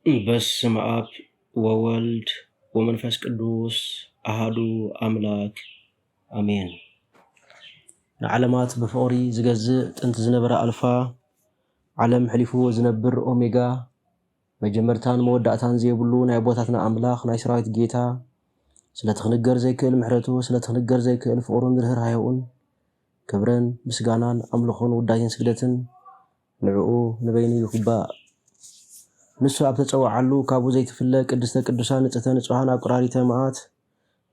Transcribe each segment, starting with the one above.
በስመ አብ ወወልድ ወመንፈስ ቅዱስ አሃዱ አምላክ አሜን። ንዓለማት ብፍቕሪ ዝገዝእ፣ ጥንቲ ዝነበረ ኣልፋ፣ ዓለም ሕሊፉ ዝነብር ኦሜጋ፣ መጀመርታን መወዳእታን ዘይብሉ ናይ ኣቦታትና ኣምላኽ፣ ናይ ሰራዊት ጌታ፣ ስለቲ ክንገር ዘይክእል ምሕረቱ፣ ስለቲ ክንገር ዘይክእል ፍቕሩን ርህራሄኡን ክብርን ምስጋናን ኣምልኾን ውዳሴን ስግደትን ንዕኡ ንበይኑ ይግባእ። ንሱ ኣብ ተጸውዓሉ ካብኡ ዘይትፍለ ቅድስተ ቅዱሳን ንጽህተ ንጹሃን ኣቁራሪተ መዓት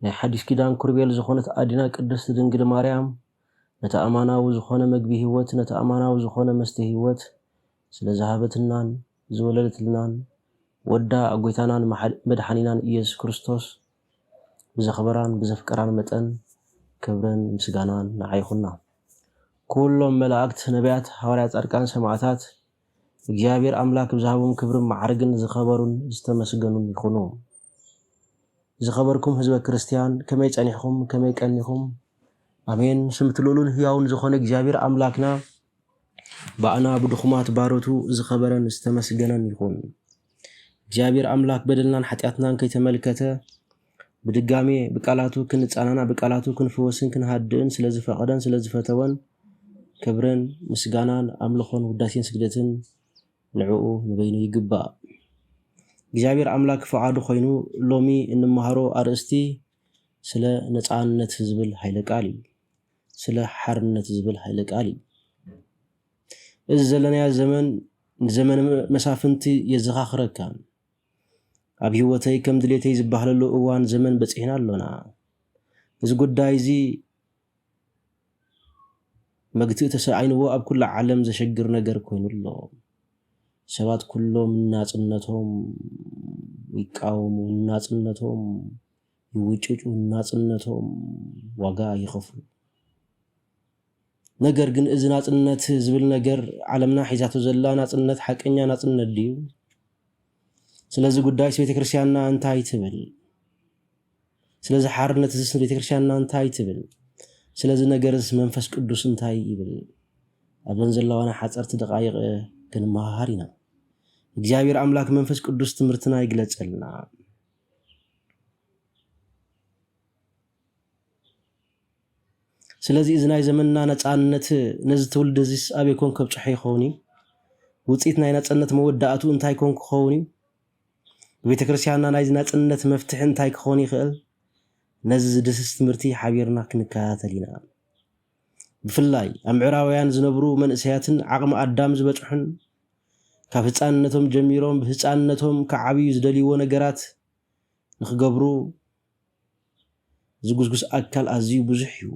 ናይ ሓዲስ ኪዳን ኩርቤል ዝኾነት ኣዲና ቅድስት ድንግል ማርያም ነቲ ኣማናዊ ዝኾነ መግቢ ህይወት፣ ነቲ ኣማናዊ ዝኾነ መስተ ህይወት ስለ ዝሃበትልናን ዝወለደትልናን ወዳ ጎይታናን መሓ-፣ መድሓኒናን ኢየሱስ ክርስቶስ ብዘኽበራን ብዘፍቀራን መጠን ክብርን ምስጋናን ንዓ ይኹና። ኩሎም መላእክት፣ ነቢያት፣ ሃዋርያት፣ ጻድቃን፣ ሰማዕታት እግዚኣብሔር ኣምላክ ብዝሃቦም ክብርን መዓርግን ዝኸበሩን ዝተመስገኑን ይኹኑ። ዝኸበርኩም ህዝበ ክርስቲያን፣ ከመይ ጸኒሕኹም? ከመይ ቀኒኹም? ኣሜን። ስም እቲ ልኡልን ህያውን ዝኾነ እግዚኣብሔር ኣምላክና ብኣና ብድኹማት ባሮቱ ዝኸበረን ዝተመስገነን ይኹን። እግዚኣብሔር ኣምላክ በደልናን ሓጢኣትናን ከይተመልከተ ብድጋሜ ብቃላቱ ክንጻናና፣ ብቃላቱ ክንፍወስን ክንሃድእን ስለ ዝፈቐደን ስለ ዝፈተወን ክብርን ምስጋናን ኣምልኾን ውዳሴን ስግደትን ንዕኡ ንበይኑ ይግባእ። እግዚኣብሔር ኣምላክ ፍቓዱ ኮይኑ ሎሚ እንመሃሮ ኣርእስቲ ስለ ነጻነት ዝብል ሃይለ ቃል እዩ። ስለ ሓርነት ዝብል ሃይለ ቃል እዩ። እዚ ዘለናዮ ዘመን ንዘመነ መሳፍንቲ የዘኻኽረካ። ኣብ ህይወተይ ከም ድሌተይ ዝበሃለሉ እዋን ዘመን በጺሕና ኣሎና። እዚ ጉዳይ እዚ መግትኢ ተሰኣይንዎ ኣብ ኩላ ዓለም ዘሸግር ነገር ኮይኑ ኣሎ። ሰባት ኩሎም ናጽነቶም ይቃወሙ፣ ናጽነቶም ይውጭጩ፣ ናጽነቶም ዋጋ ይኸፍሉ። ነገር ግን እዚ ናጽነት ዝብል ነገር ዓለምና ሒዛቶ ዘላ ናጽነት ሓቀኛ ናጽነት ድዩ? ስለዚ ጉዳይስ ቤተ ክርስቲያንና እንታይ ትብል? ስለዚ ሓርነት እዚስ ቤተ ክርስቲያንና እንታይ ትብል? ስለዚ ነገርስ መንፈስ ቅዱስ እንታይ ይብል? ኣብዘን ዘለዋና ሓጸርቲ ደቓይቕ ክንመሃሃር ኢና። እግዚኣብሔር ኣምላክ መንፈስ ቅዱስ ትምህርትና ይግለጸልና። ስለዚ እዚ ናይ ዘመንና ነጻነት ነዚ ትውልዲ እዚስ ኣበይ ኮን ከብጽሖ ይኸውን እዩ? ውጽኢት ናይ ናጽነት መወዳእቱ እንታይ ኮን ክኸውን እዩ? ቤተ ክርስቲያንና ናይዚ ናጽነት መፍትሒ እንታይ ክኸውን ይኽእል? ነዚ ዝድስስ ትምህርቲ ሓቢርና ክንከታተል ኢና። ብፍላይ ኣብ ምዕራባውያን ዝነብሩ መንእሰያትን ዓቕሚ ኣዳም ዝበጽሑን ካብ ህጻንነቶም ጀሚሮም ብህጻንነቶም ክዓብዩ ዝደልይዎ ነገራት ንኽገብሩ ዝጉስጉስ ኣካል ኣዝዩ ብዙሕ እዩ።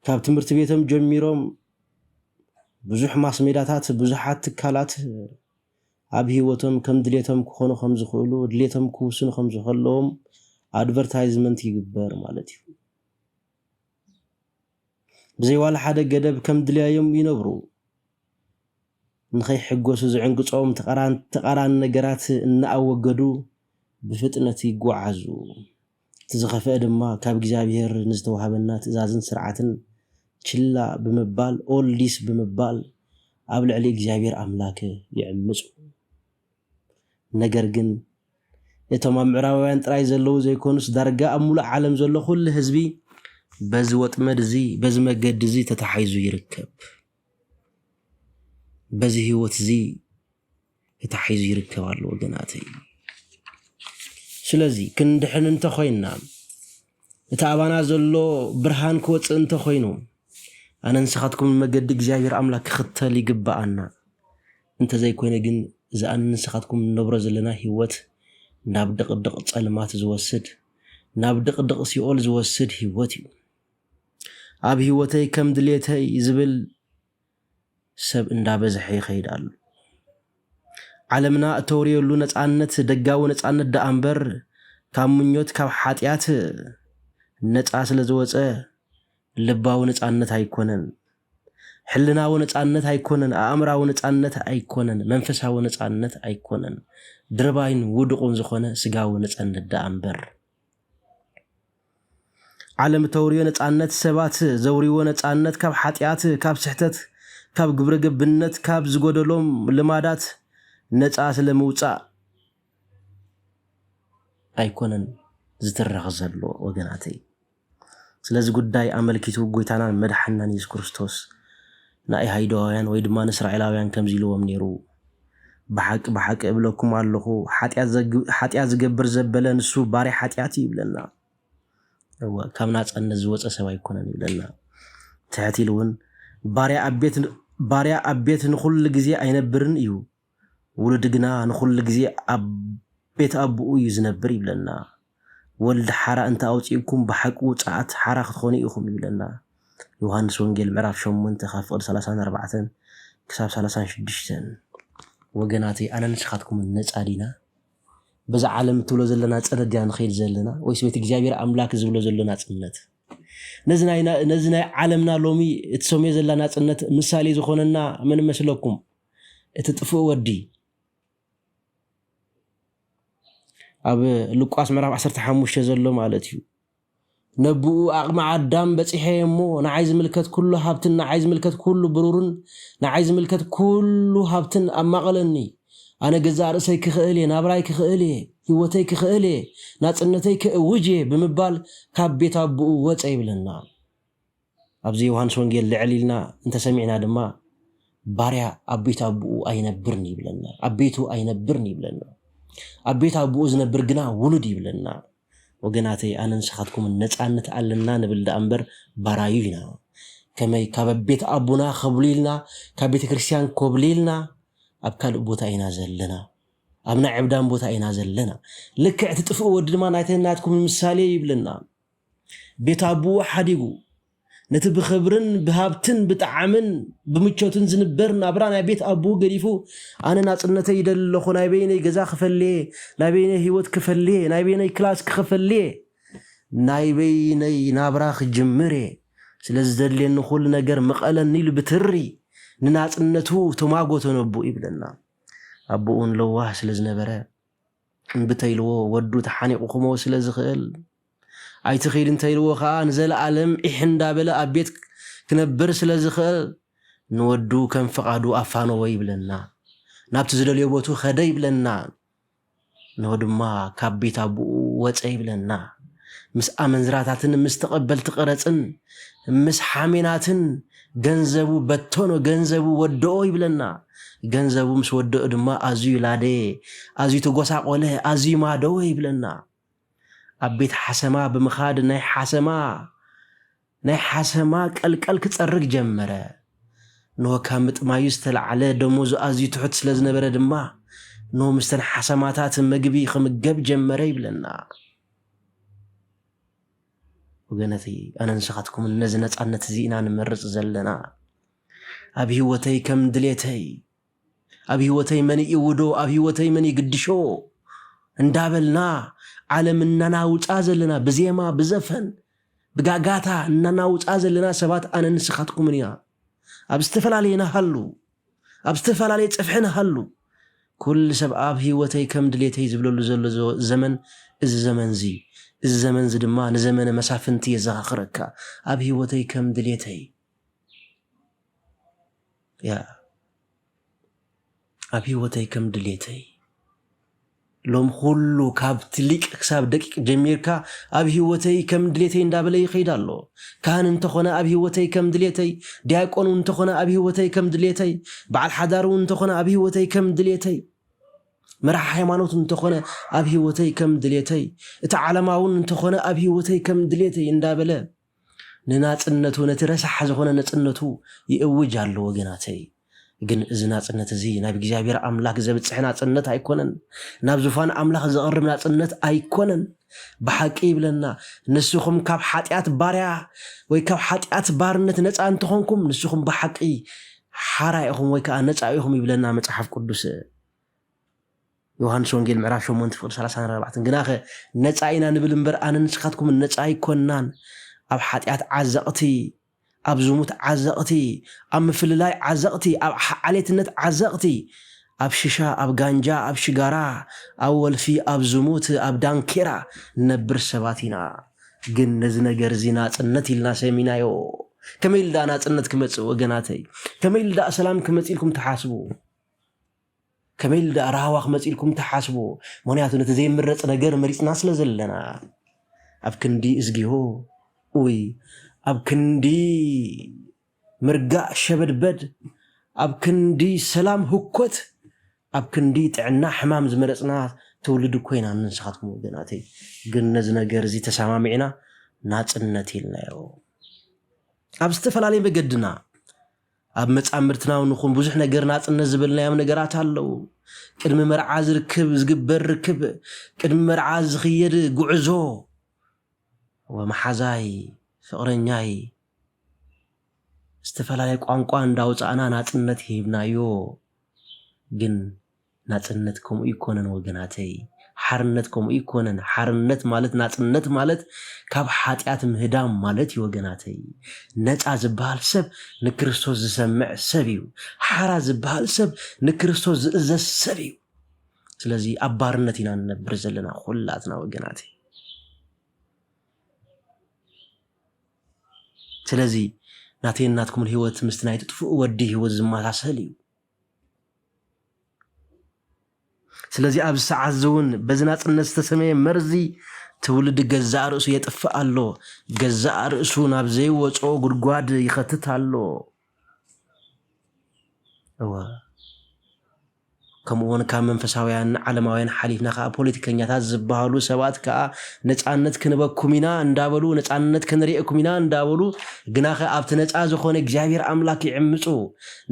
ካብ ትምህርቲ ቤቶም ጀሚሮም ብዙሕ ማስ ሜዳታት፣ ብዙሓት ትካላት ኣብ ህይወቶም ከም ድሌቶም ክኾኑ ከም ዝኽእሉ፣ ድሌቶም ክውስኑ ከም ዝኸለዎም ኣድቨርታይዝመንት ይግበር ማለት እዩ። ብዘይ ዋላ ሓደ ገደብ ከም ድላዮም ይነብሩ። ንኸይሕጎሱ ዝዕንግጾም ተቓራን-፣ ተቓራኒ ነገራት እናኣወገዱ ብፍጥነት ይጓዓዙ። እቲ ዝኸፍአ ድማ ካብ እግዚኣብሔር ንዝተዋህበና ትእዛዝን ስርዓትን ችላ ብምባል፣ ኦልዲስ ብምባል ኣብ ልዕሊ እግዚኣብሔር ኣምላክ ይዕምጹ። ነገር ግን እቶም ኣብ ምዕራባውያን ጥራይ ዘለዉ ዘይኮኑስ ዳርጋ ኣብ ሙሉእ ዓለም ዘሎ ኩሉ ህዝቢ በዚ ወጥመድ እዚ፣ በዚ መገዲ እዚ ተታሒዙ ይርከብ። በዚ ህይወት እዚ ተታሒዙ ይርከብ ኣሎ ወገናተይ። ስለዚ ክንድሕን እንተኾይንና፣ እቲ ኣባና ዘሎ ብርሃን ክወጽእ እንተኾይኑ፣ ኣነ ንስኻትኩም ንመገዲ እግዚኣብሔር ኣምላክ ክኽተል ይግብኣና። እንተዘይኮይነ ግን፣ እዚ ኣነ ንስኻትኩም ንነብሮ ዘለና ህይወት ናብ ድቕድቕ ጸልማት ዝወስድ፣ ናብ ድቕድቕ ሲኦል ዝወስድ ህይወት እዩ። ኣብ ህይወተይ ከም ድሌተይ ዝብል ሰብ እንዳበዝሐ ይኸይድ ኣሎ። ዓለምና እተውርየሉ ነጻነት ደጋዊ ነጻነት ደኣ እምበር፣ ካብ ምኞት፣ ካብ ሓጢኣት ነጻ ስለ ዝወጸ፣ ልባዊ ነጻነት ኣይኮነን። ሕልናዊ ነጻነት ኣይኮነን፣ ኣእምራዊ ነጻነት ኣይኮነን፣ መንፈሳዊ ነጻነት ኣይኮነን። ድርባይን ውዱቕን ዝኾነ ስጋዊ ነጻነት ደኣ እምበር። ዓለም እተውርዮ ነጻነት፣ ሰባት ዘውርይዎ ነጻነት ካብ ሓጢኣት፣ ካብ ስሕተት፣ ካብ ግብረ ገብነት፣ ካብ ዝጎደሎም ልማዳት ነጻ ስለ ምውጻእ ኣይኮነን ዝትረኽ ዘሎ ወገናተይ። ስለዚ ጉዳይ ኣመልኪቱ ጎይታናን መድሓናን የሱስ ክርስቶስ ንኣይሁዳውያን ወይ ድማ ንእስራኤላውያን ከምዚ ኢልዎም ነይሩ፣ "ብሓቂ ብሓቂ እብለኩም ኣለኹ፣ ሓጢኣት ዘግ-፣ ሓጢኣት ዝገብር ዘበለ ንሱ ባርያ ሓጢኣት እዩ" ይብለና። እወ፣ ካብ ናጽነት ዝወጸ ሰብ ኣይኮነን ይብለና። ትሕት ኢሉ እውን፣ "ባርያ ኣብ ቤት፣ ባርያ ኣብ ቤት ንኹሉ ግዜ ኣይነብርን እዩ፣ ውሉድ ግና ንኹሉ ግዜ ኣብ ቤት ኣቦኡ እዩ ዝነብር" ይብለና። "ወልድ ሓራ እንተ ኣውጺእኩም ብሓቂ ውጹዓት ሓራ ክትኾኑ ኢኹም" ይብለና። ዮሃንስ ወንጌል ምዕራፍ ሸሞንተ ካብ ፍቕዲ ሰላሳን ኣርባዕተን ክሳብ ሰላሳን ሽዱሽተን። ወገናተይ፣ ኣነ ንስኻትኩምን ነጻ ዲና? በዛ ዓለም እትብሎ ዘለና ጽነት ዲና ንኸይድ ዘለና? ወይስ ቤት እግዚኣብሔር ኣምላክ ዝብሎ ዘሎ ናጽነት? ነዚ ናይ፣ ነዚ ናይ ዓለምና ሎሚ እትሰምዮ ዘላ ናጽነት ምሳሌ ዝኾነና መን መስለኩም? እቲ ጥፉእ ወዲ። ኣብ ሉቃስ ምዕራፍ ዓሰርተ ሓሙሽተ ዘሎ ማለት እዩ። "ነብኡ ኣቕሚ ኣዳም በጺሐ እሞ፣ ንዓይ ዝምልከት ኩሉ ሃብትን ንዓይ ዝምልከት ኩሉ ብሩርን ንዓይ ዝምልከት ኩሉ ሃብትን ኣማቐለኒ። ኣነ ገዛእ ርእሰይ ክኽእል እየ፣ ናብራይ ክኽእል እየ፣ ህይወተይ ክኽእል እየ፣ ናጽነተይ ክእውጅ እየ" ብምባል ካብ ቤት ኣቦኡ ወጸ ይብለና። ኣብዚ ዮሃንስ ወንጌል ልዕል ኢልና እንተሰሚዕና ድማ፣ "ባርያ ኣብ ቤት ኣቦኡ ኣይነብርን" ይብለና፣ ኣብ ቤቱ ኣይነብርን ይብለና። ኣብ ቤት ኣቦኡ ዝነብር ግና ውሉድ ይብለና። ወገናተይ፣ ኣነ ንስኻትኩምን ነጻነት ኣለና ንብል ደኣ እምበር ባራዩ ኢና። ከመይ ካብ ቤት ኣቦና ከብሊልና፣ ካብ ቤተ ክርስቲያን ኮብሊልና፣ ኣብ ካልእ ቦታ ኢና ዘለና። ኣብ ናይ ዕብዳን ቦታ ኢና ዘለና። ልክዕ እቲ ጥፉእ ወዲ ድማ ናይተን ናትኩም ምሳሌ ይብለና። ቤት ኣቦኡ ሓዲጉ፣ ነቲ ብኽብርን ብሃብትን ብጣዕምን ብምቾትን ዝንበር ናብራ ናይ ቤት ኣቦኡ ገዲፉ፣ "ኣነ ናጽነተይ ይደሊ ኣለኹ፣ ናይ በይነይ ገዛ ክፈልየ፣ ናይ በይነይ ህይወት ክፈልየ፣ ናይ በይነይ ክላስ ክፈልየ፣ ናይ በይነይ ናብራ ክጅምር እየ፣ ስለ ዝደልየኒ ኩሉ ነገር ምቐለኒ" ኢሉ ብትሪ ንናጽነቱ ተማጎተ ነቦኡ ይብለና። ኣቦኡ እውን ለዋህ ስለ ዝነበረ፣ እምቢ ተይልዎ፣ ወዱ ተሓኒቑ ክመው ስለ ዝኽእል፣ ኣይትኺድ እንተይልዎ ኸኣ ንዘለኣለም ዒሕ እንዳበለ ኣብ ቤት ክነብር ስለ ዝኽእል፣ ንወዱ ከም ፍቓዱ ኣፋነዎ ይብለና። ናብቲ ዝደልዮ ቦቱ ኸደ ይብለና። ንሆ ድማ ካብ ቤት ኣቦኡ ወጸ ይብለና። ምስ ኣመንዝራታትን ምስ ተቐበልቲ ቀረጽን ምስ ሓሜናትን ገንዘቡ በተኖ፣ ገንዘቡ ወደኦ ይብለና። ገንዘቡ ምስ ወደኦ ድማ ኣዝዩ ላደየ፣ ኣዝዩ ተጎሳቆለ፣ ኣዝዩ ማደወ ይብለና። ኣብ ቤት ሓሰማ ብምኻድ ናይ ሓሰማ፣ ናይ ሓሰማ ቀልቀል ክጸርግ ጀመረ። ንሆ ካብ ምጥማዩ ዝተላዕለ ደሞዙ ኣዝዩ ትሑት ስለ ዝነበረ ድማ፣ ንሆ ምስተን ሓሰማታት ምግቢ ክምገብ ጀመረ ይብለና። ወገነተይ፣ ኣነ ንስኻትኩምን ነዚ ነጻነት እዚ ኢና ንመርጽ ዘለና። ኣብ ህይወተይ ከም ድሌተይ፣ ኣብ ህይወተይ መን ይእውዶ፣ ኣብ ህይወተይ መን ይግድሾ እንዳበልና ዓለም እናናውጻ ዘለና፣ ብዜማ፣ ብዘፈን፣ ብጋጋታ እናናውጻ ዘለና ሰባት ኣነ ንስኻትኩምን ኢና። ኣብ ዝተፈላለየ ንሃሉ፣ ኣብ ዝተፈላለየ ጽፍሒ ንሃሉ፣ ኩሉ ሰብ ኣብ ህይወተይ ከም ድሌተይ ዝብለሉ ዘሎ ዘ-፣ ዘመን እዚ ዘመን እዚ፣ እዚ ዘመን እዚ ድማ ንዘመነ መሳፍንቲ የዘኻኽረካ። ኣብ ህይወተይ ከም ድሌተይ፣ ያ፣ ኣብ ህይወተይ ከም ድሌተይ። ሎም ኩሉ ካብ ትሊቅ ክሳብ ደቂቅ ጀሚርካ ኣብ ህይወተይ ከም ድሌተይ እንዳበለ ይኸይድ ኣሎ። ካህን እንተኾነ ኣብ ህይወተይ ከም ድሌተይ፣ ዲያቆን እውን እንተኾነ ኣብ ህይወተይ ከም ድሌተይ፣ በዓል ሓዳር እውን እንተኾነ ኣብ ህይወተይ ከም ድሌተይ፣ መራሒ ሃይማኖት እንተኾነ ኣብ ህይወተይ ከም ድሌተይ፣ እቲ ዓለማ እውን እንተኾነ ኣብ ህይወተይ ከም ድሌተይ እንዳበለ ንናጽነቱ፣ ነቲ ረሳሕ ዝኾነ ነጽነቱ ይእውጅ ኣሎ ወገናተይ። ግን እዚ ናጽነት እዚ ናብ እግዚኣብሔር ኣምላኽ ዘብጽሕ ናጽነት ኣይኮነን። ናብ ዙፋን ኣምላኽ ዘቕርብ ናጽነት ኣይኮነን። ብሓቂ ይብለና፣ ንስኹም ካብ ሓጢኣት ባርያ ወይ ካብ ሓጢኣት ባርነት ነጻ እንተኾንኩም፣ ንስኹም ብሓቂ ሓራ ኢኹም ወይ ከኣ ነጻ ኢኹም ይብለና መጽሓፍ ቅዱስ። ዮሃንስ ወንጌል ምዕራፍ ሸሞንተ ፍቕዲ ሰላሳን ኣርባዕተን። ግናኸ ነጻ ኢና ንብል እምበር፣ ኣነ ንስኻትኩም ነጻ ኣይኮንናን። ኣብ ሓጢኣት ዓዘቕቲ፣ ኣብ ዝሙት ዓዘቕቲ፣ ኣብ ምፍልላይ ዓዘቕቲ፣ ኣብ ሓ-፣ ዓሌትነት ዓዘቕቲ፣ ኣብ ሽሻ፣ ኣብ ጋንጃ፣ ኣብ ሽጋራ፣ ኣብ ወልፊ፣ ኣብ ዝሙት፣ ኣብ ዳንኬራ ንነብር ሰባት ኢና። ግን ነዚ ነገር እዚ ናጽነት ኢልና ሰሚናዮ። ከመይ ኢሉ ደኣ ናጽነት ክመጽእ ወገናተይ? ከመይ ኢሉ ደኣ ሰላም ክመጽእ ኢልኩም ትሓስቡ? ከመይ ኢሉ ደኣ ራህዋ ክመጽእ ኢልኩም ትሓስቡ? ምኽንያቱ ነቲ ዘይምረጽ ነገር መሪጽና ስለ ዘለና። ኣብ ክንዲ እዝጊሆ፣ ኡይ፣ ኣብ ክንዲ ምርጋእ ሸበድበድ፣ ኣብ ክንዲ ሰላም ህኮት፣ ኣብ ክንዲ ጥዕና ሕማም ዝመረጽና ትውልዲ ኮይና ንስኻትኩም ወገናተይ። ግን ነዚ ነገር እዚ ተሰማሚዕና ናጽነት ኢልናዮ። ኣብ ዝተፈላለየ መገድና ኣብ መጻምድትና እውን ንኹን ብዙሕ ነገር ናጽነት ዝበልናዮም ነገራት ኣለዉ። ቅድሚ መርዓ ዝርክብ ዝግበር ርክብ፣ ቅድሚ መርዓ ዝኽየድ ጉዕዞ፣ ወመሓዛይ፣ ፍቕረኛይ፣ ዝተፈላለየ ቋንቋ እንዳውጻእና ናጽነት ሂብናዮ። ግን ናጽነት ከምኡ ይኮነን ወገናተይ። ሓርነት ከምኡ ይኮነን። ሓርነት ማለት፣ ናጽነት ማለት ካብ ሓጢኣት ምህዳም ማለት እዩ ወገናተይ። ነጻ ዝበሃል ሰብ ንክርስቶስ ዝሰምዕ ሰብ እዩ። ሓራ ዝበሃል ሰብ ንክርስቶስ ዝእዘዝ ሰብ እዩ። ስለዚ ኣብ ባርነት ኢና ንነብር ዘለና ኩላትና ወገናተይ። ስለዚ ናተይን ናትኩምን ህይወት ምስቲ ናይ ጥፉእ ወዲ ህይወት ዝመሳሰል እዩ። ስለዚ ኣብዚ ሰዓት እዚ እውን በዚ ናጽነት ዝተሰመየ መርዚ ትውልዲ ገዛእ ርእሱ የጥፍእ ኣሎ። ገዛእ ርእሱ ናብ ዘይወጾ ጉድጓድ ይኸትት ኣሎ። እወ። ከምኡ እውን ካብ መንፈሳውያን ዓለማውያን ሓሊፍና ከኣ ፖለቲከኛታት ዝበሃሉ ሰባት ከኣ ነጻነት ክንበኩም ኢና እንዳበሉ፣ ነጻነት ክንርእየኩም ኢና እንዳበሉ፣ ግናኸ ኣብቲ ነጻ ዝኾነ እግዚኣብሔር ኣምላክ ይዕምጹ።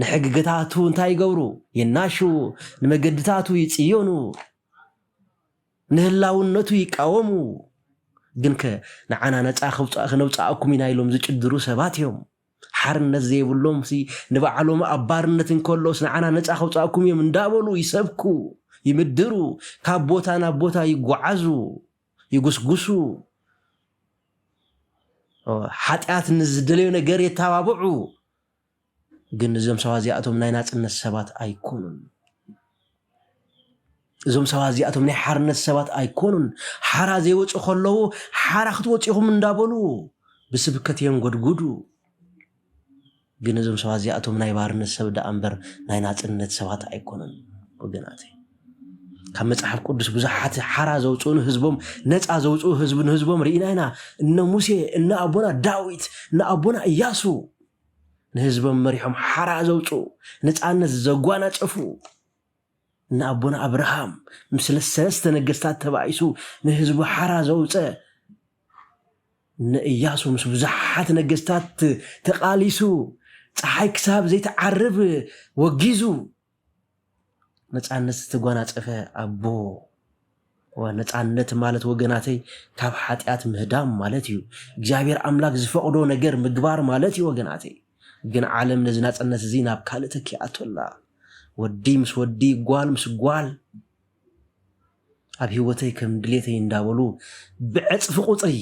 ንሕግገታቱ እንታይ ይገብሩ? የናሽዉ። ንመገድታቱ ይጽየኑ። ንህላውነቱ ይቃወሙ። ግንከ ንዓና ነጻ ከውጻ-፣ ከነውጻኣኩም ኢና ኢሎም ዝጭድሩ ሰባት እዮም። ሓርነት ዘይብሎም ሲ ንባዕሎም ኣብ ባርነት እንከሎስ ንዓና ነጻ ከውጻኣኩም እዮም እንዳበሉ ይሰብኩ፣ ይምድሩ፣ ካብ ቦታ ናብ ቦታ ይጓዓዙ፣ ይጉስጉሱ። ኦ፣ ሓጢኣት ንዝደለዮ ነገር የተባብዑ። ግን እዞም ሰባት እዚኣቶም ናይ ናጽነት ሰባት ኣይኮኑን። እዞም ሰባት እዚኣቶም ናይ ሓርነት ሰባት ኣይኮኑን። ሓራ ዘይወጹ ከለዉ ሓራ ክትወጹ ኢኹም እንዳበሉ ብስብከት የንጎድጉዱ። ግን እዞም ሰባት እዚኣቶም ናይ ባርነት ሰብ ደኣ እምበር ናይ ናጽነት ሰባት ኣይኮኑን ወገናተይ። ካብ መጽሓፍ ቅዱስ ብዙሓት ሓራ ዘውፅኡ ንህዝቦም፣ ነፃ ዘውፅኡ ህዝቢ ንህዝቦም ርኢና ኢና። እነ ሙሴ፣ እነ ኣቦና ዳዊት፣ እነ ኣቦና እያሱ ንህዝቦም መሪሖም ሓራ ዘውፅኡ፣ ነፃነት ዘጓናፀፉ፣ እነ ኣቦና ኣብርሃም ምስ ሰለስተ ነገስታት ተባኢሱ ንህዝቡ ሓራ ዘውፀ፣ እነ እያሱ ምስ ብዙሓት ነገስታት ተቃሊሱ ፀሓይ ክሳብ ዘይትዓርብ ወጊዙ ነፃነት ዝተጓናፀፈ ኣቦ። ዋ፣ ነፃነት ማለት ወገናተይ ካብ ሓጢኣት ምህዳም ማለት እዩ። እግዚኣብሔር ኣምላክ ዝፈቅዶ ነገር ምግባር ማለት እዩ ወገናተይ። ግን ዓለም ነዚ ናፅነት እዚ ናብ ካልእ ተኪኣቶ ኣላ። ወዲ ምስ ወዲ፣ ጓል ምስ ጓል ኣብ ህይወተይ ከም ድሌተይ እንዳበሉ ብዕፅፊ ቁፅሪ፣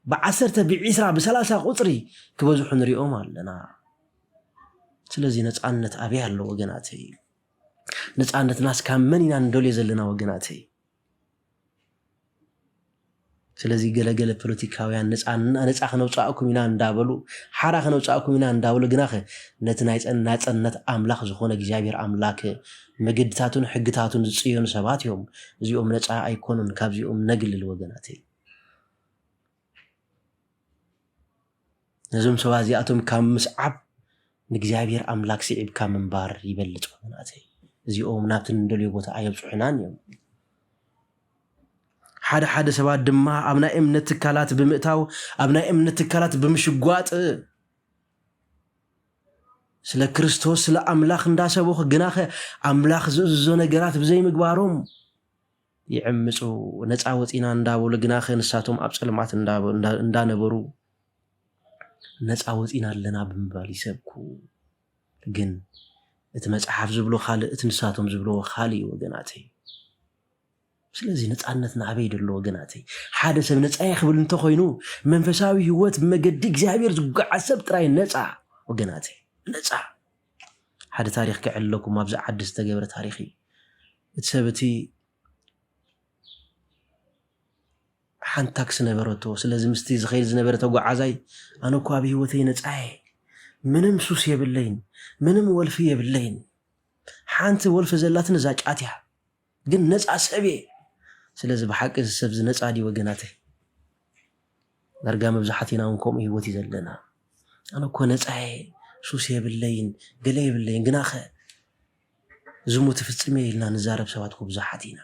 ብዓሰርተ፣ ብዒስራ፣ ብሰላሳ ቁፅሪ ክበዝሑ ንሪኦም ኣለና። ስለዚ ነፃነት ኣበይ ኣሎ ወገናተይ? ነፃነትናስ ካብ መን ኢና ንደልዮ ዘለና ወገናተይ? ስለዚ ገለገለ ፖለቲካውያን ነፃ፣ ነፃ ከነውፃእኩም ኢና እንዳበሉ፣ ሓራ ከነውፃእኩም ኢና እንዳበሉ፣ ግናኸ ነቲ ናይ ፀ-፣ ናፅነት ኣምላኽ ዝኾነ እግዚኣብሔር ኣምላክ መገድታቱን ሕግታቱን ዝፅየኑ ሰባት እዮም። እዚኦም ነፃ ኣይኮኑን፣ ካብዚኦም ነግልል ወገናተይ። ነዞም ሰባት እዚኣቶም ካብ ምስዓብ ንእግዚኣብሔር ኣምላክ ስዒብካ ምንባር ይበልጽ ወገናተይ። እዚኦም ናብቲ ንደልዮ ቦታ ኣየብጽሑናን እዮም። ሓደ ሓደ ሰባት ድማ ኣብ ናይ እምነት ትካላት ብምእታው፣ ኣብ ናይ እምነት ትካላት ብምሽጓጥ፣ ስለ ክርስቶስ፣ ስለ ኣምላኽ እንዳሰበኹ፣ ግናኸ ኣምላኽ ዝእዝዞ ነገራት ብዘይምግባሮም ይዕምጹ። ነጻ ወጺና እንዳበሉ፣ ግናኸ ንሳቶም ኣብ ጸልማት እንዳ-፣ እንዳ-፣ እንዳነበሩ፣ ነጻ ወጺና ኣለና ብምባል ይሰብኩ። ግን እቲ መጽሓፍ ዝብሎ ካልእ፣ እቲ ንሳቶም ዝብልዎ ካልእ እዩ ወገናተይ። ስለዚ ነጻነት ናበይ ደሎ ወገናተይ? ሓደ ሰብ ነጻ እየ ክብል እንተኾይኑ፣ መንፈሳዊ ህይወት ብመገዲ እግዚኣብሔር ዝጓዓዝ ሰብ ጥራይ ነጻ ወገናተይ፣ ነጻ። ሓደ ታሪኽ ክዕለኩም ኣብዚ ዓዲ ዝተገብረ ታሪኽ እዩ። እቲ ሰብ እቲ ሓንቲ ታክሲ ነበረቶ። ስለዚ ምስቲ ዝኸይድ ዝነበረ ተጓዓዛይ፣ "ኣነ እኮ ኣብ ህይወተይ ነጻ እየ። ምንም ሱስ የብለይን፣ ምንም ወልፊ የብለይን። ሓንቲ ወልፊ ዘላትን እዛ ጫት እያ። ግን ነፃ ሰብ እየ። ስለዚ ብሓቂ እዚ ሰብ እዚ ነፃ ድዩ ወገናተይ? ዳርጋ መብዛሕቲና እውን ከምኡ ህይወት እዩ ዘለና። ኣነ እኮ ነፃ እየ፣ ሱስ የብለይን፣ ገለ የብለይን፣ ግናኸ ዝሙት ፍጽም እየ ኢልና ንዛረብ ሰባት እኮ ብዙሓት ኢና።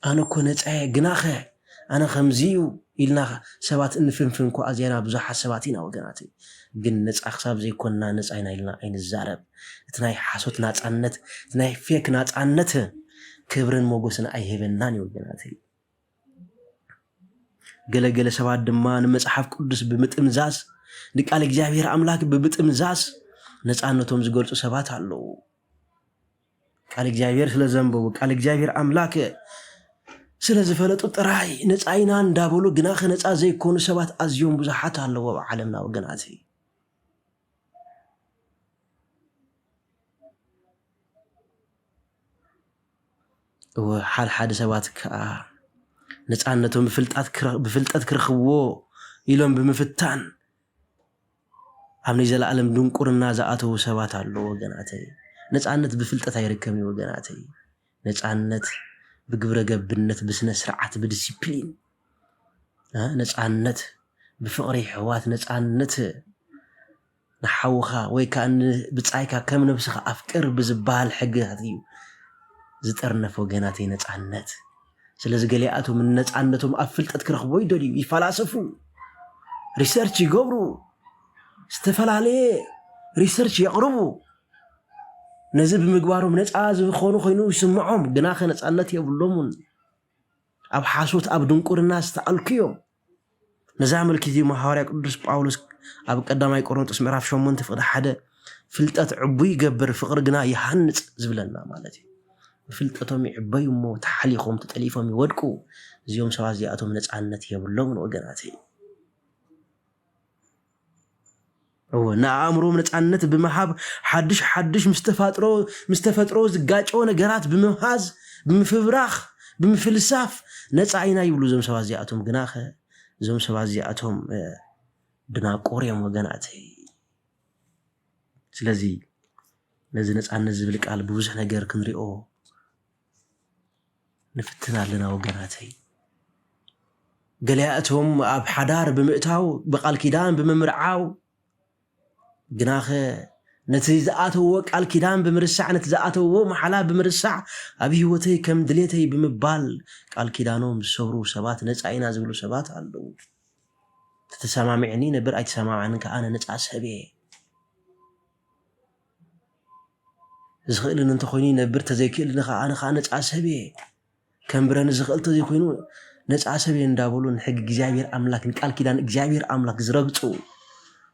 ኣነ እኮ ነፃ እየ፣ ግናኸ ኣነ ከምዚ እዩ ኢልና ሰባት እንፍንፍን እኮ ኣዝያና ብዙሓት ሰባት ኢና ወገናተይ። ግን ነፃ ክሳብ ዘይኮንና ነፃ ኢና ኢልና ኣይንዛረብ። እቲ ናይ ሓሶት ናፃነት፣ እቲ ናይ ፌክ ናፃነት ክብርን ሞገስን ኣይህበናን እዩ ወገናተይ። ገለገለ ሰባት ድማ ንመጽሓፍ ቅዱስ ብምጥምዛዝ፣ ንቃል እግዚኣብሔር ኣምላክ ብምጥምዛዝ ነፃነቶም ዝገልጹ ሰባት ኣለዉ። ቃል እግዚኣብሔር ስለ ዘንበቡ፣ ቃል እግዚኣብሔር ኣምላክ ስለ ዝፈለጡ ጥራይ ነፃ ኢና እንዳበሉ ግናኸ ነፃ ዘይኮኑ ሰባት ኣዝዮም ብዙሓት ኣለዉ ኣብ ዓለምና ወገናተይ። እወ፣ ሓድሓደ ሰባት ከኣ ነፃነቶም ብፍልጣት ክረ-፣ ብፍልጠት ክረኽብዎ ኢሎም ብምፍታን ኣብ ናይ ዘለኣለም ድንቁርና ዝኣተዉ ሰባት ኣለዉ ወገናተይ። ነፃነት ብፍልጠት ኣይርከብን እዩ ወገናተይ። ነፃነት ብግብረ ገብነት፣ ብስነ ስርዓት፣ ብዲሲፕሊን፣ እ፣ ነፃነት ብፍቕሪ የሕዋት፣ ነፃነት ንሓውኻ ወይ ከኣ ንብጻይካ ከም ነብስኻ ኣፍቅር ብዝበሃል ሕግታት እዩ ዝጥርነፍ ወገናተይ ነፃነት። ስለዚ ገሊኣቶም ንነፃነቶም ኣብ ፍልጠት ክረኽቦ ይደልዩ፣ ይፈላሰፉ፣ ሪሰርች ይገብሩ፣ ዝተፈላለየ ሪሰርች የቕርቡ። ነዚ ብምግባሮም ነፃ ዝኾኑ ኮይኑ ይስምዖም፣ ግናኸ ነፃነት የብሎምን። ኣብ ሓሶት ኣብ ድንቁርና ዝተኣልኩ እዮም። ነዚ ኣመልኪቱ እዩ ሃዋርያ ቅዱስ ጳውሎስ ኣብ ቀዳማይ ቆሮንጦስ ምዕራፍ ሸሞንተ ፍቕዲ ሓደ ፍልጠት ዕቡይ ይገብር፣ ፍቕሪ ግና ይሃንጽ ዝብለና ማለት እዩ። ብፍልጠቶም ይዕበዩ እሞ ተሓሊኾም ተጠሊፎም ይወድቁ። እዚኦም ሰባት እዚኣቶም ነፃነት የብሎምን ወገናተይ። እወ፣ ንኣእምሮም ነፃነት ብምሃብ ሓድሽ ሓድሽ ምስ ተፋጥሮ-፣ ምስ ተፈጥሮ ዝጋጨወ ነገራት ብምምሃዝ፣ ብምፍብራኽ፣ ብምፍልሳፍ ነፃ ኢና ይብሉ እዞም ሰባት እዚኣቶም። ግናኸ እዞም ሰባት እዚኣቶም፣ እ፣ ድናቁር እዮም ወገናተይ። ስለዚ ነዚ ነፃነት ዝብል ቃል ብብዙሕ ነገር ክንሪኦ ንፍትን ኣለና ወገናተይ። ገሊኣቶም ኣብ ሓዳር ብምእታው፣ ብቃል ኪዳን ብምምርዓው፣ ግናኸ ነቲ ዝኣተዎ ቃል ኪዳን ብምርሳዕ፣ ነቲ ዝኣተዎ መሓላ ብምርሳዕ፣ ኣብ ህይወተይ ከም ድሌተይ ብምባል ቃል ኪዳኖም ዝሰብሩ ሰባት፣ ነፃ ኢና ዝብሉ ሰባት ኣለዉ። ተተሰማሚዕኒ ነብር፣ ኣይተሰማማዕንን ከኣ ኣነ ነፃ ሰብ እየ። ዝኽእልን እንተኾይኑ ይነብር፣ ተዘይክእልን ከኣ ኣነ ከኣ ነፃ ሰብ እየ። ከንብረኒ ዝኽእል ተዘይኮይኑ ነፃ ሰብ እየ እንዳበሉ ንሕጊ እግዚኣብሔር ኣምላክ፣ ንቃል ኪዳን እግዚኣብሔር ኣምላክ ዝረግፁ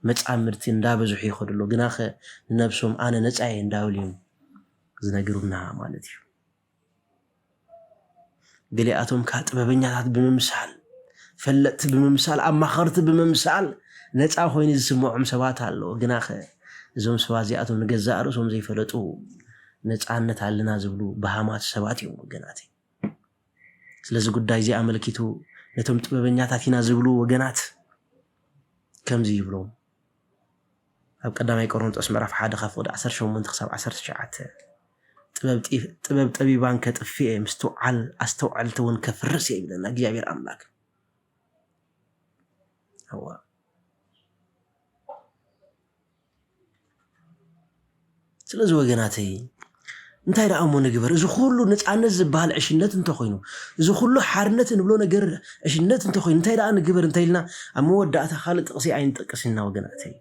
መፃምድቲ እንዳበዝሑ ይኸዱ ኣለዉ። ግናኸ ንነብሶም ኣነ ነፃ እየ እንዳበሉ እዮም ዝነግሩና ማለት እዩ። ገሊኣቶም ከኣ ጥበበኛታት ብምምሳል፣ ፈለጥቲ ብምምሳል፣ ኣማኸርቲ ብምምሳል ነፃ ኮይኑ ዝስምዖም ሰባት ኣለዉ። ግናኸ እዞም ሰባት እዚኣቶም ንገዛእ ርእሶም ዘይፈለጡ ነፃነት ኣለና ዝብሉ በሃማት ሰባት እዮም ወገናተይ። ስለዚ ጉዳይ እዚ ኣመልኪቱ ነቶም ጥበበኛታት ኢና ዝብሉ ወገናት ከምዚ ይብሎም። ኣብ ቀዳማይ ቆሮንጦስ ምዕራፍ ሓደ ካብ ፍቕዲ ዓሰርተ ሸሞንተ ክሳብ ዓሰርተ ትሽዓተ፣ ጥበብ ጢ-፣ ጥበብ ጠቢባን ከጥፍኤ፣ ምስትውዓል ኣስተውዓልቲ እውን ከፍርስ እየ ይብለና እግዚኣብሔር ኣምላክ። እዋ። ስለዚ ወገናተይ፣ እንታይ ደኣ እሞ ንግበር? እዚ ኩሉ ነፃነት ዝበሃል ዕሽነት እንተኾይኑ፣ እዚ ኩሉ ሓርነት እንብሎ ነገር ዕሽነት እንተኾይኑ፣ እንታይ ደኣ ንግበር እንተኢልና፣ ኣብ መወዳእታ ካልእ ጥቕሲ ኣይንጠቅስ ኢና ወገናተይ።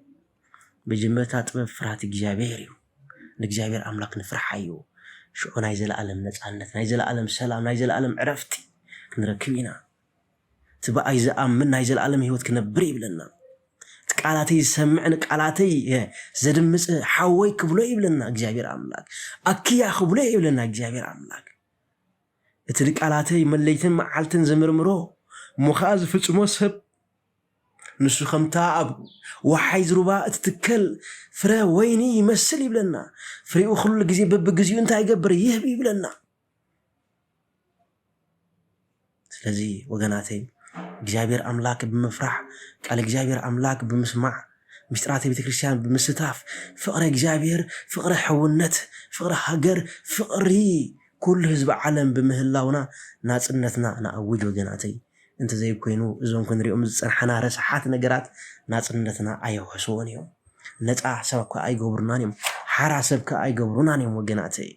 መጀመርታ ጥበብ ፍርሃት እግዚኣብሔር እዩ። ንእግዚኣብሔር ኣምላክ ንፍርሓዮ። ሽዑ ናይ ዘለኣለም ነፃነት፣ ናይ ዘለኣለም ሰላም፣ ናይ ዘለኣለም ዕረፍቲ ክንረክብ ኢና። እቲ ብኣይ ዝኣምን ናይ ዘለኣለም ህይወት ክነብር ይብለና። እቲ ቃላተይ ዝሰምዕ ንቃላተይ፣ እ፣ ዘድምፅ ሓወይ ክብሎ ይብለና እግዚኣብሔር ኣምላክ። ኣክያ ክብሎ ይብለና እግዚኣብሔር ኣምላክ። እቲ ንቃላተይ መለይትን መዓልትን ዝምርምሮ፣ እሞ ኸዓ ዝፍጽሞ ሰብ፣ ንሱ ከምታ ኣብ ወሓይዝ ሩባ እትትከል ፍረ ወይኒ ይመስል ይብለና። ፍሬኡ ኩሉ ግዜ በብግዚኡ እንታይ ይገብር? ይህብ ይብለና። ስለዚ ወገናተይ፣ እግዚኣብሔር ኣምላክ ብምፍራሕ፣ ቃል እግዚኣብሔር ኣምላክ ብምስማዕ፣ ምስጢራተ ቤተ ክርስቲያን ብምስታፍ፣ ፍቕሪ እግዚኣብሔር፣ ፍቕሪ ሕውነት፣ ፍቕሪ ሃገር፣ ፍቕሪ ኩሉ ህዝቢ ዓለም ብምህላውና ናጽነትና ንኣውጅ ወገናተይ። እንተዘይኮይኑ እዞም ክንሪኦም ዝጸንሓና ረሳሓት ነገራት ናጽነትና ኣየውሕስዎን እዮም። ነጻ ሰብ ከ ኣይገብሩናን እዮም። ሓራ ሰብ ከ ኣይገብሩናን እዮም ወገናተይ።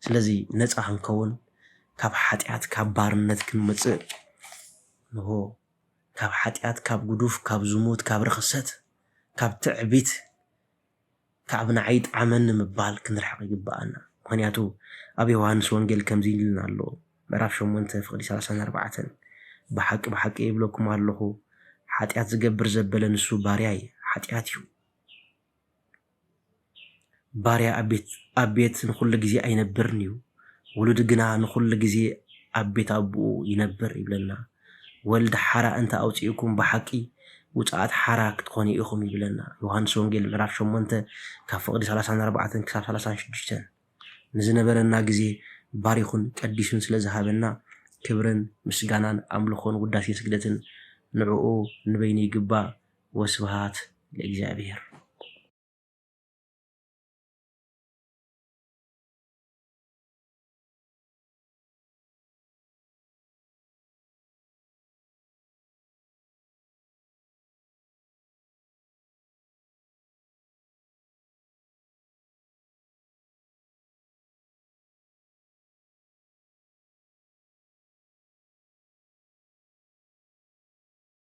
ስለዚ ነጻ ክንከውን፣ ካብ ሓጢኣት፣ ካብ ባርነት ክንመጽእ፣ ንሆ ካብ ሓጢኣት፣ ካብ ጉዱፍ፣ ካብ ዝሙት፣ ካብ ርኽሰት፣ ካብ ትዕቢት፣ ካብ ንዓይ ይጥዓመኒ ምባል ክንርሕቕ ይግብኣና። ምኽንያቱ ኣብ ዮሃንስ ወንጌል ከምዚ ኢልና ኣሎ፣ ምዕራፍ ሸሞንተ ፍቕዲ ሰላሳን ኣርባዕተን፣ "ብሓቂ ብሓቂ ይብለኩም ኣለኹ፣ ሓጢኣት ዝገብር ዘበለ ንሱ ባርያ ሓጢኣት እዩ። ባርያ ኣብ ቤት፣ ኣብ ቤት ንኹሉ ግዜ ኣይነብርን እዩ፣ ውሉድ ግና ንኹሉ ግዜ ኣብ ቤት ኣቦኡ ይነብር" ይብለና። "ወልድ ሓራ እንተ ኣውጺእኩም ብሓቂ ውጽኣት ሓራ ክትኾኑ ኢኹም" ይብለና። ዮሃንስ ወንጌል ምዕራፍ ሸሞንተ ካብ ፍቕዲ ሰላሳን ኣርባዕተን ክሳብ ሰላሳን ሽዱሽተን። ንዝነበረና ግዜ ባሪኹን ቀዲሱን ስለ ዝሃበና ክብርን ምስጋናን ኣምልኾን ውዳሴ ስግደትን ንዕኡ ንበይኑ ይግባእ። ወስብሃት ለእግዚኣብሔር።